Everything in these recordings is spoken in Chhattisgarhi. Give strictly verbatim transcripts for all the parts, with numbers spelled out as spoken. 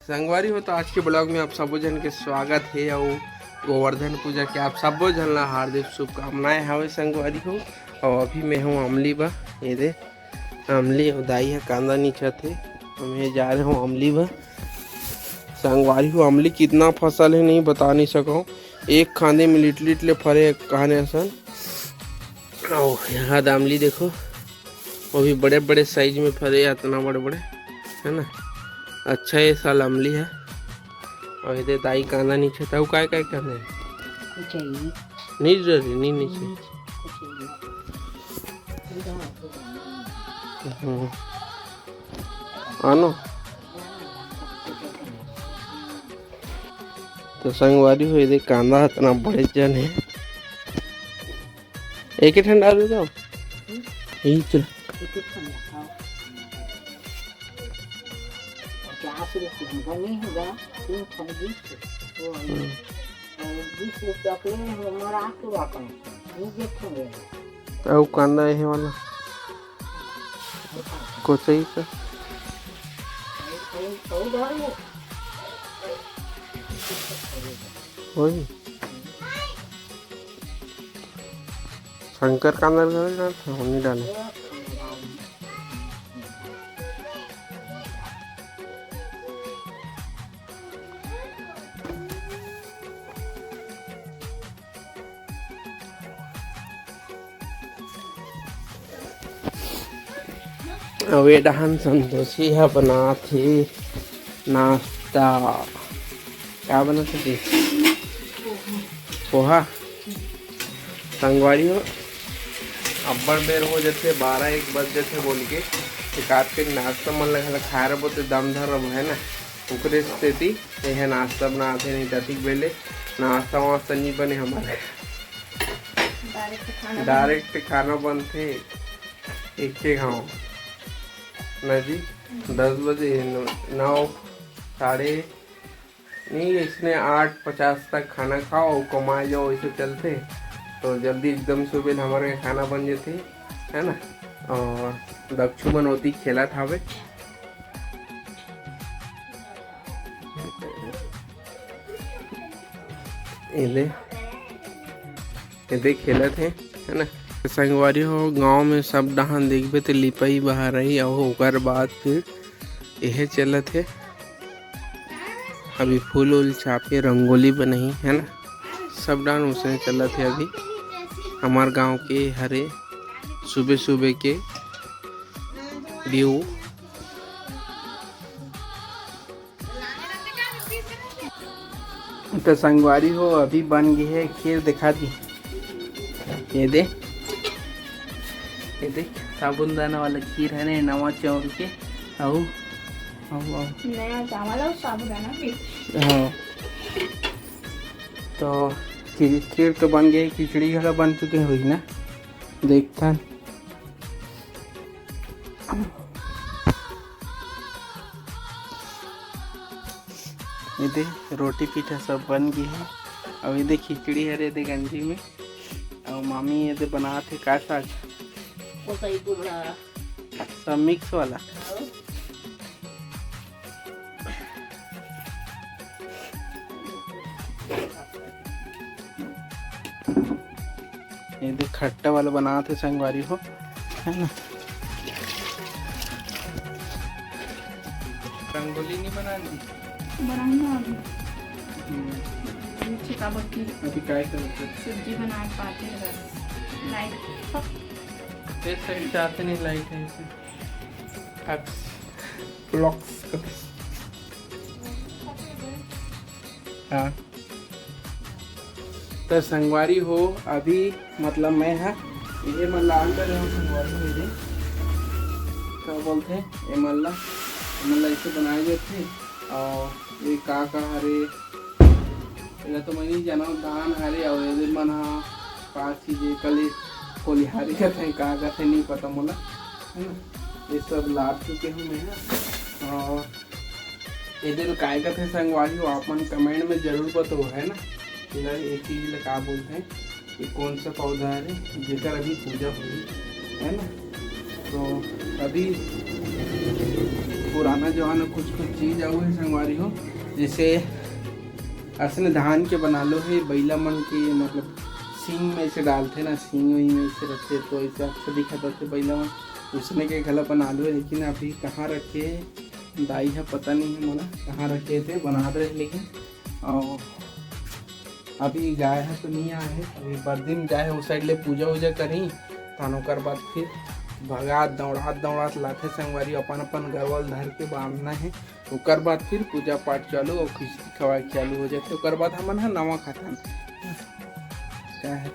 संगवारी हो, तो आज के ब्लॉग में आप सबो झन के स्वागत हे। अउ गोवर्धन पूजा के आप सबो झन ला हार्दिक शुभकामनाएं हवे संगवारी हो। अउ अभी मैं हूँ अमली बा, ये दे अमली, अउ दाई ह कांदा नीचत हे। मैं जा रहे हूँ अमली बा। संगवारी हो, अमली कितना फसल हे नहीं बता नहीं सकूँ। एक खांदे में लिट लिट ले फरे कहाने असन। अउ यहाँ द अमली देखो, वो भी बड़े बड़े साइज में फरे, इतना बड़े बड़े, है ना। अच्छा, ये साल अमली है। अउ ये दे दाई कांदा नीचे था, वो काय काय कांदा है? कुछ है नहीं। नहीं जरूरी, नहीं नीचे। कुछ है नहीं। हम्म। आनो। तो संगवारी हो, ये दे कांदा इतना बड़े जन है। एक ही ठंडा दे दो। यही चल। एक ही ठंडा, हाँ। पचास रुपये में बनी होगा, तीन ठंडी। वो हम्म। और बीस रुपया के हमारा आठ रुपया का है। ये देखेंगे। अउ कांदा ये वाला। कोचई का। वही। शंकर कांदा डाले, नहीं डाले। अउ ए डहन संतोषी ह बनात हे नाश्ता। का बनात हे? पोहा। संगवारी हो, अब्बड़ बेर हो जथे, बारह एक बज जथे बोल के, एक आध के नाश्ता मन लगा खाए रहो तो दम धर रहो, है ना। ओकरे सेती एहे नाश्ता बनात हे, नहीं ततिक बेले नाश्ता वास्ता नहीं बने हमारे। डायरेक्ट खाना डायरेक्ट खाना बनथे एक एक घाव ना जी। दस बजे, नौ, साढ़े नहीं, इसने आठ पचास तक खाना खाओ और कमाए जाओ, ऐसे चलते। तो जल्दी एकदम सुबह हमारे खाना बन जथे, है ना। और दक्षु मन ओती खेलत हावे। एदे, एदे खेलत हे, है ना। संगवारी हो, गांव में सब डहान देखबे तो लिपाई बहारई, अउ ओकर बाद फिर एहे चलत हे। अभी फूल उल छापे, रंगोली बनही, है ना। सब डहान उसने चलत हे अभी। हमार गांव के हरे सुबह सुबह के व्यू। तो संगवारी हो, अभी बन गए है खीर, दिखा दी। ये दे, ये दे, साबुनदाना वाला खीर है ने, नवा चाउर के। आओ, आओ, आओ। नया चावल और साबुनदाना भी। हाँ। तो खीर, खीर तो बन गई, खिचड़ी घला बन चुके हुई ना। देखथन। एदे रोटी पीठा सब बन गई है। अब एदे खिचड़ी हरे एदे गंजी में। और मामी एदे बनात हे का साग? कोसई कुल्हा। सब मिक्स वाला। और ये देख, खट्टा वाला बनात हे संगवारी हो, है ना? रंगोली नहीं बनानी? बनाऊंगा अभी। हम्म। नीचे का बत्ती। अभी काय करत हे? सब्जी बनाए पाते हैं बस। लाइट। इस साइड जाते नहीं, लाइट है इसे। अक्स, ब्लॉक्स। हाँ। त संगवारी हो, अभी मतलब मैं ह ये मन ला अंदर हूँ संगवारी हो, ये का बोलथे, ये मन ला, ये मन ला ऐसे बनाए जाथे। और ये का का हरे, एला तो मैं नहीं जानव, धान हरे। और ये मन ह का चीज, ये कले कोलिहारी कथे, का कथे, नहीं पता मोला, है ना। ये सब ला चुके हूँ मैं ह। और एदे ल काय कथे संगवारी हो, आप मन कमेंट में जरूर बताओ, है ना, एला, ये चीज ल का बोलथे, ये कौन सा पौधा है जेकर अभी पूजा होही, है ना। तो अभी पुराना जमाना कुछ कुछ चीज आऊ हे संगवारी हो, जैसे असने धान के बना लो हे, बइला मन के मतलब सींग में से डालथे ना, सींग वही में से रखथे तो ऐसे अच्छा दिखत रथे बइला मन। उसने के घला बना लो, लेकिन अभी कहाँ रखे हे दाई ह, पता नहीं है मोला कहाँ रखे थे, बना रहे लेकिन। और अभी गाय ह तो नहीं आए हे, अभी बरदी म जाए हे, उस साइड ले पूजा वूजा करही, तहन ओकर बाद फिर भगात दौड़ात दौड़ात लाथे संगवारी, अपन अपन गरवा ल धर के बांधना हे। ओकर बाद फिर पूजा पाठ चालू और खिचड़ी खवाए चालू हो जाथे। ओकर बाद हमन ह नवा खाथन। का है?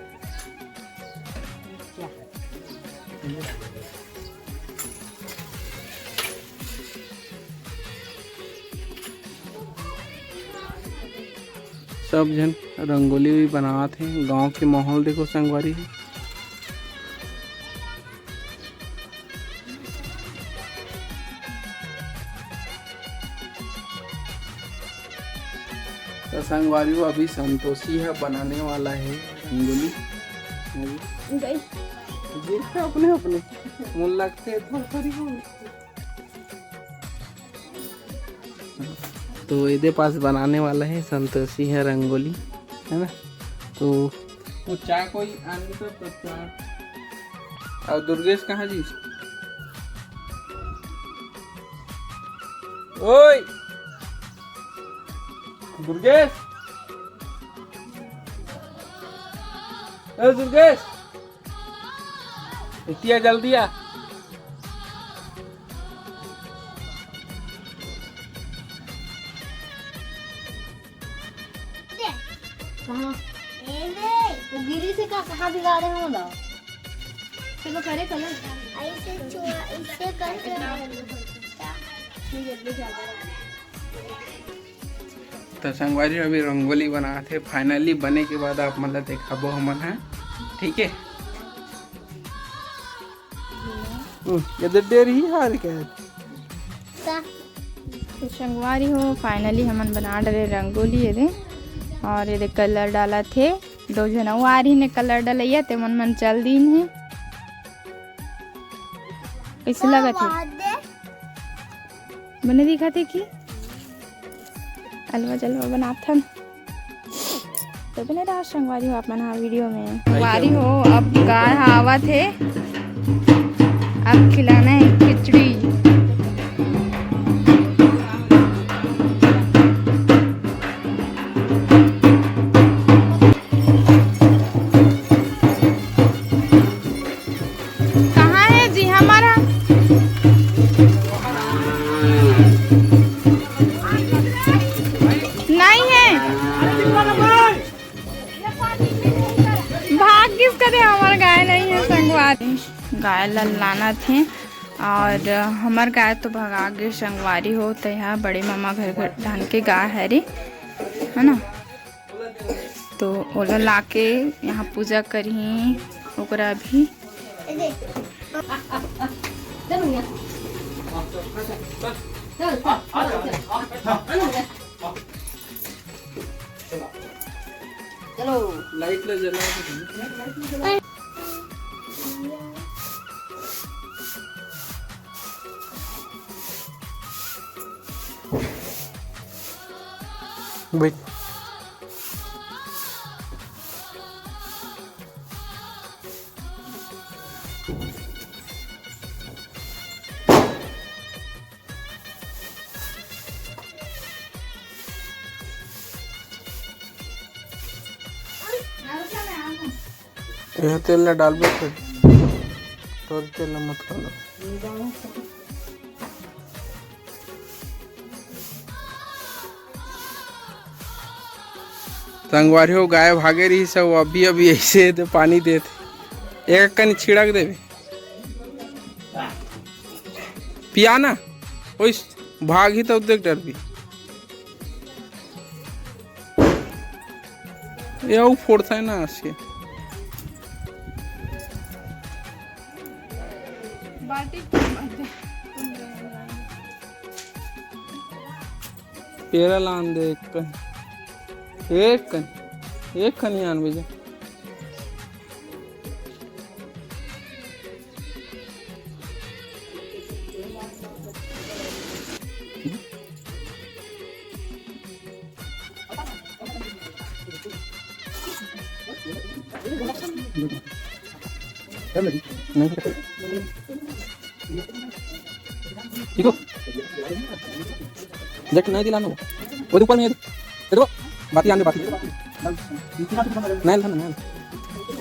सब झन रंगोली भी बनावत हे। गांव के माहौल देखो संगवारी। तो संगवारी हो, अभी संतोषी है बनाने वाला है रंगोली। गई। देखते अपने अपने मुन लगते थोड़ी थोड़ी हो। तो एदे पास बनाने वाला है संतोषी है रंगोली, है ना? तो वो चाय कोई आने तो, तो चाय। और दुर्गेश कहाँ जी? ओए दुर्गेश, ए दुर्गेश, इतिया जल्दी आ। कहाँ? वो गिरी से का, कहाँ बिगाड़े हो ना? चलो करे कलर। ऐसे छुआ, इससे करके। ये जल्दी जाता है। तो संगवारी अभी रंगोली बनात हे, finally बने के बाद आप मन ला देखाबो हमन ह, ठीक है। हम्म, ये तो डेर ही हार के है। का? तो संगवारी हो, finally हमन बना डरे रंगोली ये दे, और ये दे कलर डाला थे, दो झन अउ आ रही ने कलर डलैया, ते मन मन चल दीन हे। कैसे लगा थे? बने दिखा थे कि अलवा जलवा बनाथन। तो बने रहा संगवारी हो आप मन हा वीडियो में। संगवारी हो, अब गाय हा आवत हे, अब खिलाना है खिचड़ी। कहाँ है जी हमारा? नहीं है। भाग किस कदे हमार गाय नहीं है संगवारी। गाय ला लाना थे और हमार गाय तो भगा गे संगवारी हो, तो यहाँ बड़े मामा घर, घर धान के गाय है रे, है ना। तो ओला लाके यहाँ पूजा करही, ओकरा भी। चलो। लाइट ला जला के दे। बैठ। यह तेल ला डालबे फिर, तोर तेल ला मत डालो। संगवारी हो, गाय भागे रही सब, अभी अभी ऐसे दे पानी देत, एक कनी छिड़क देबे, पिया ना, ओइस भागही तो देख डरबी। ये अउ फोड़ता है ना आस के। बाल्टी पेरा लान दे एक कन, एक कन, एक कन ही आन बेजा। नहीं, ठीक हो? देख, नहीं दिलाना हो। वो ऊपर में ये दे। ये दो। बाकी आने बाकी। नहीं, नहीं, नहीं।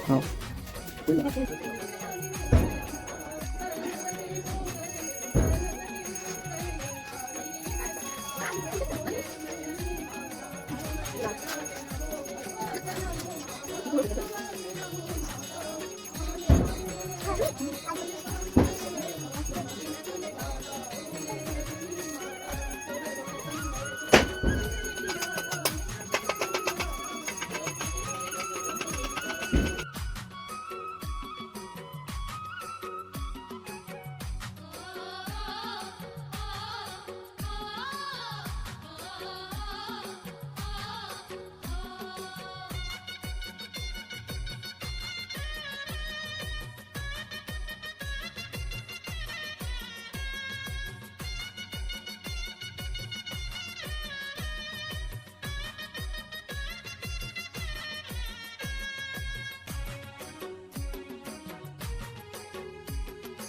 हाँ।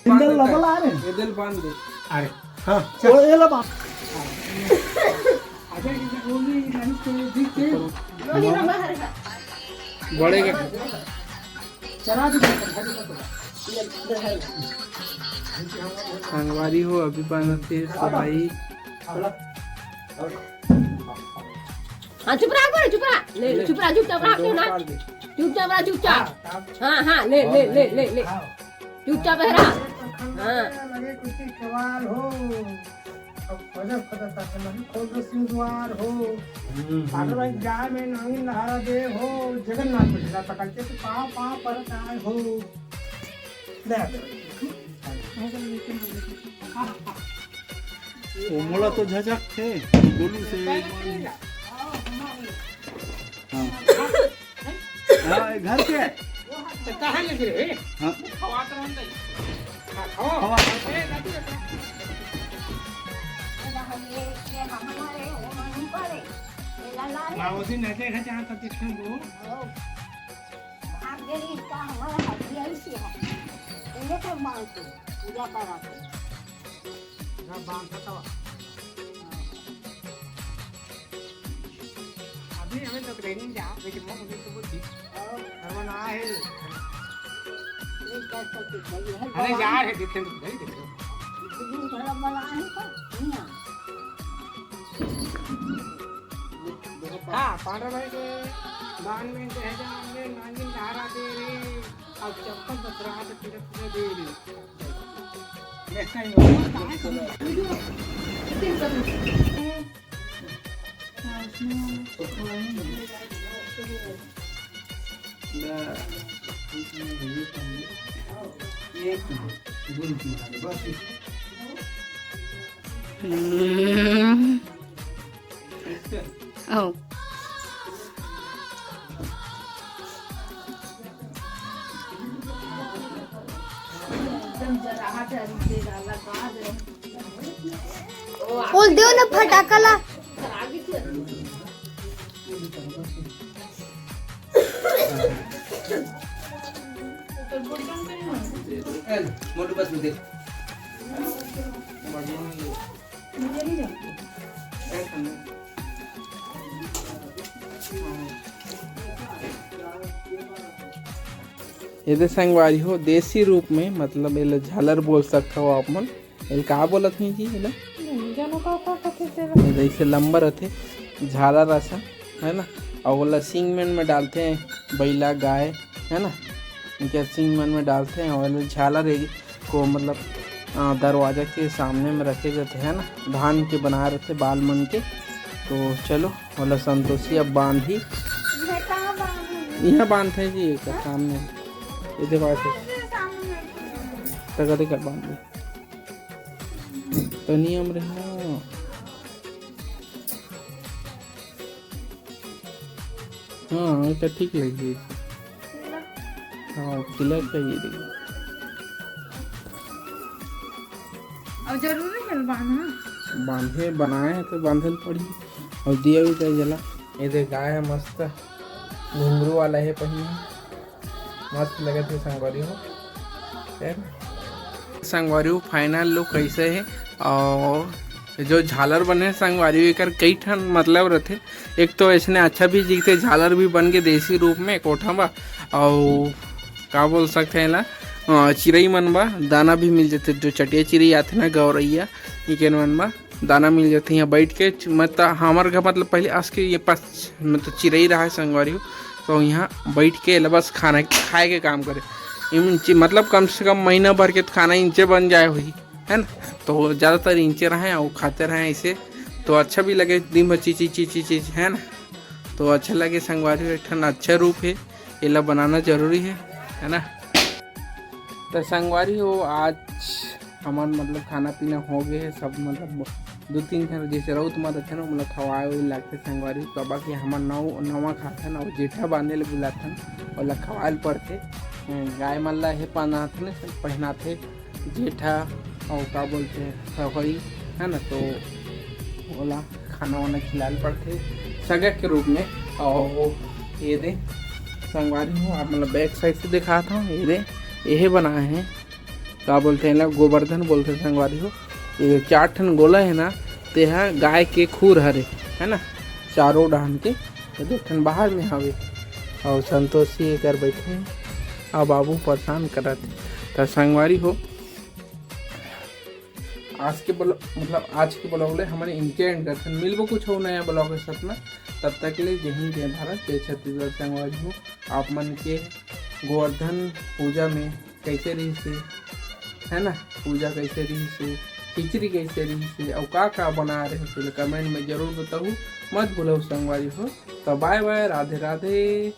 सिंगल डबल आ रहे हैं। ये दिल बांध दे। अरे, हाँ, ओ, ये लो बांध। अच्छा, ये गोली नहीं तो दिख के। बड़े का। चला दे, चला दे। संगवारी हो, अभी बांधत हे सगाई। हाँ, चुप रहा, चुप रहा। ले, ले, चुप रहा, चुपचाप रहा, क्यों ना? चुपचाप रहा, चुपचाप। हाँ, हाँ, ले, ले, ले, ले, ले। चुपचाप रहा। हाँ। लगे कुछ सवाल हो। अब खोजत खोजत तक नहीं खोल दो सिंह द्वार हो। हम्म, हम्म। पागल भाई जाए में नांगिन लहरा दे हो, जगन्नाथ को झूला पकड़ के तो पाँव, पाँव पर आए हो। ले आ। वो मोला तो झझक थे, गोलू से। हाँ। हाँ, ये घर के। तो कहाँ ले गए? हाँ। खवात रहन दे। हाँ, खवा। खवा। ए, दादी, बेटा। हाँ, उसी नजर है जहाँ तक देखने को। आप गए इसका हमारा हड्डी ऐसी है। इन्हें तो मानते, पूजा करा के। ना बांध सकता। अभी हमें तो ट्रेनिंग जा, लेकिन मैं मुझे तो बोल दी। और और वो ना है। ये क्या करते भाई? अरे यार, है, देखे तो भाई, देखे। इतनी बड़ा बड़ा है तो नहीं आ। हाँ, पांडव भाई के बान में दे जा, हमने नागिन धारा दे रे, अब चप्पल बतरा के पूरे पूरे दे रे। ऐसा ही होता है। हम्म। ओ। बोल देव ना फटाका ला। मोटू बस में दे। एदे संगवारी हो, देसी रूप में, मतलब एला झालर बोल सकथव आप मन। एला का बोलत हे जी एला? नहीं जानो का, का कथे तेला। जैसे लंबा रथे, झालर असन, है ना? अउ ओला सींग मन में डालथे, बइला, गाय, है ना? इनके सींग मन में डालथे, अउ ओला झालर ए-, को मतलब, अ, दरवाजा के सामने में रखे जाथे, है ना? धान के बनाए रथे बाल मन के। तो चलो, ओला संतोषी अब बांधही। इहाँ बांधथे जी, एकर सामने। एदे बांधथे। तगड़े कर बांध दे। तनी हम रहे ना। हाँ, ये तो ठीक लगी। हाँ, खिला चाहिए देखो। अब जरूरी है बांधना? बांधे, बनाए हैं तो बांधे ल पड़ी। और दिया भी तो जला। ये दे गाय है मस्त, घुंघरू वाला है पहिया। मस्त लगत हे संगवारी हो। संगवारी हो, फाइनल लुक कैसे है और जो झालर बने हे संगवारी हो, एकर कई ठन मतलब रथे। एक तो ऐसने अच्छा भी दिखते, झालर भी बन के देसी रूप में कोठा बा, और का बोल सकते हैं ला, अ, चिरई मन बा, दाना भी मिल जाते। जो चटिया चिरई आथे ना, गौरैया, इकेन मन बा दाना मिल जाते। यहाँ बैठ के च-, मतलब हमार घर मतलब पहले आज के ये पास मतलब चिरई रहा है संगवारी हो, तो यहाँ बैठ के एला बस खाना खाए के काम करे। इम ची-, मतलब कम से कम महीना भर के तो खाना इंचे बन जाए हुई है ना। तो ज़्यादातर इंचे रहे और खाते रहे ऐसे, तो अच्छा भी लगे दिन भर चीची चीची चीज है ना। तो अच्छा लगे संगवारी हो, एक ठन अच्छा रूप है, एला बनाना जरूरी है, है ना। तो संगवारी हो, आज हमन मतलब खाना पीना हो गए है सब, मतलब दो तीन ठन जैसे रउत मत रथे ना, मतलब खवाए हुए लागते संगवारी। तो बाकी हमन नौ नवा खाथन और जेठा बांधे ले बुलाथन और ला खवाए ल पड़थे। गाय मन ला हे पहनाथन, पहनाथे जेठा और का बोलते हैं सहोई, है ना। तो ओला खाना वाना खिलाए ल पड़थे सगा के रूप में। और ये दे संगवारी हो, आप मतलब बैक साइड से दिखाता हूँ, ये दे यही बनाए हैं, का बोलते हैं ला, गोवर्धन बोलते हैं संगवारी हो। ये चार ठन गोला है ना, ते हा गाय के खूर हरे, है ना, चारों डहान के। तो दो ठन बाहर में हवे और संतोषी एकर बैठे हैं। अब बाबू परेशान करत हे। तो संगवारी हो, आज के ब्लॉग मतलब आज के ब्लॉग ले हमन इनके एंड करथन। मिलबो कुछ हो नया ब्लॉग के साथ में, तब तक ले जय हिंद, जय भारत, जय छत्तीसगढ़। संगवारी हो, आप मन के गोवर्धन पूजा में कैसे रहिस हे, है ना, पूजा कैसे रहिस हे, खिचड़ी कैसे रहिस हे, और का का बना रहे हो, कमेंट में जरूर बताओ, मत भूलो संगवारी हो। तो बाय बाय, राधे राधे।